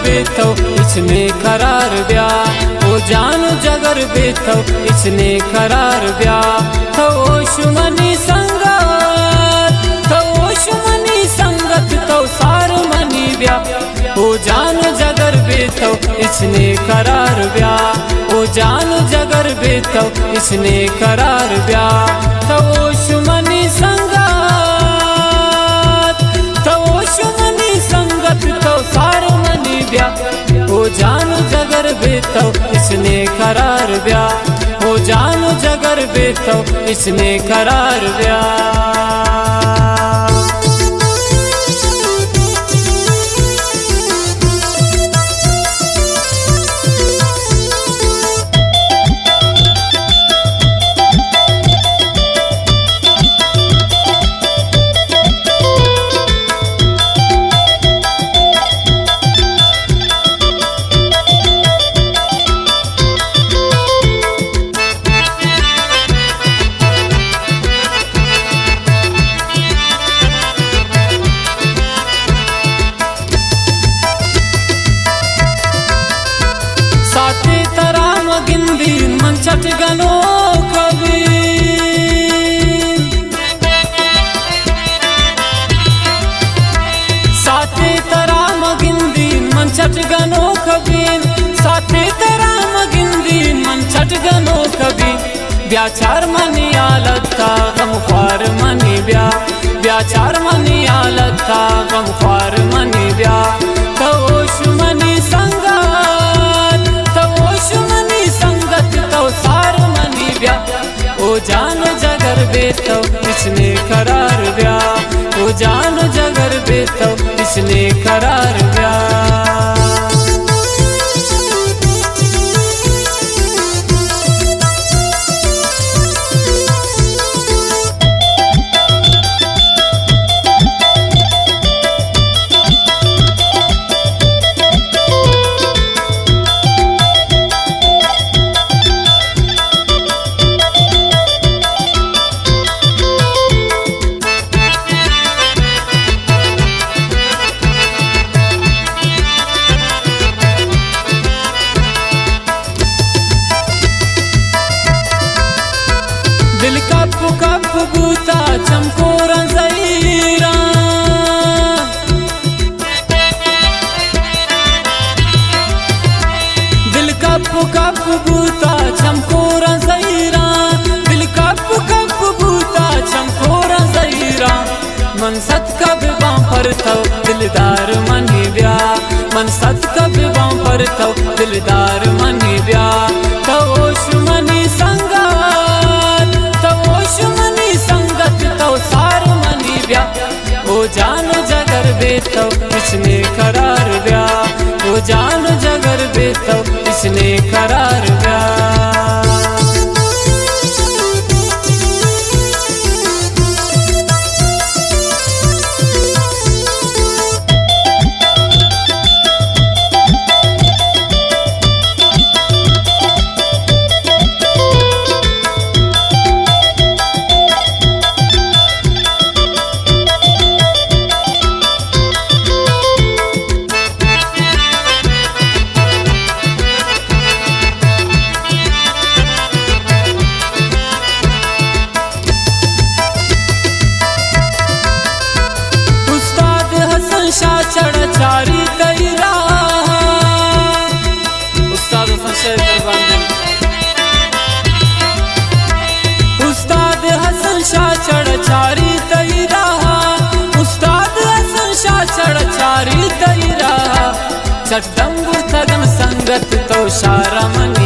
بے تو اچ نے قرار بیا، او جان و جگر بے تو اچ نے قرار بیا۔ تو ہوش منی سنگت، تو ہوش منی سنگت، تو سار منی بیا۔ او جان و جگر بے تو اچ نے قرار بیا، او جان و جگر بے تو اچ نے قرار بیا۔ تو ہوش منی سنگت، تو ہوش منی سنگت، تو سار منی بیا۔ او جان و جگر بے تو اچ نے قرار بیا، او جان و جگر بے تو اچ نے قرار بیا۔ ساتے ترا مگندین من چٹ گنوک بین۔ ساتے ترا مگندین من چٹ گنوک بین، ساتے ترا مگندین من چٹ گنوک بین۔ بیا چار منی حالت تا غم خوار منی بیا، بیا چار منی حالت تا غم خوار منی بیا۔ تو ہوش منی سنگت، تو ہوش منی سنگت، تو سار منی بیا۔ او جان و جگر بے تو اچ نے قرار بیا، او جان و جگر بے تو اچ نے قرار بیا۔ دل کپ کپ بوتا چمکوراں زہیراں۔ دل کپ کپ بوتا چمکوراں زہیراں، دل کپ کپ بوتا چمکوراں زہیراں۔ من صدقہ بباں پر تو دلدار منی بیا، من صدقہ بباں پر تو دلدار منی بیا۔ تو ہوش منی سنگت، تو ہوش منی سنگت، تو سار منی بیا۔ او جان و جگر بے تو اچ نے قرار بیا، او جان و جگر بے تو اچ نے قرار بیا۔ استاد حسن شاہ چڑ چاری تئی راہ۔ استاد حسن شاہ قربان دیں۔ استاد حسن شاہ چڑ چاری تئی راہ، استاد حسن شاہ چڑ چاری تئی راہ۔ چٹ دم برتگن سنگت تو شار منی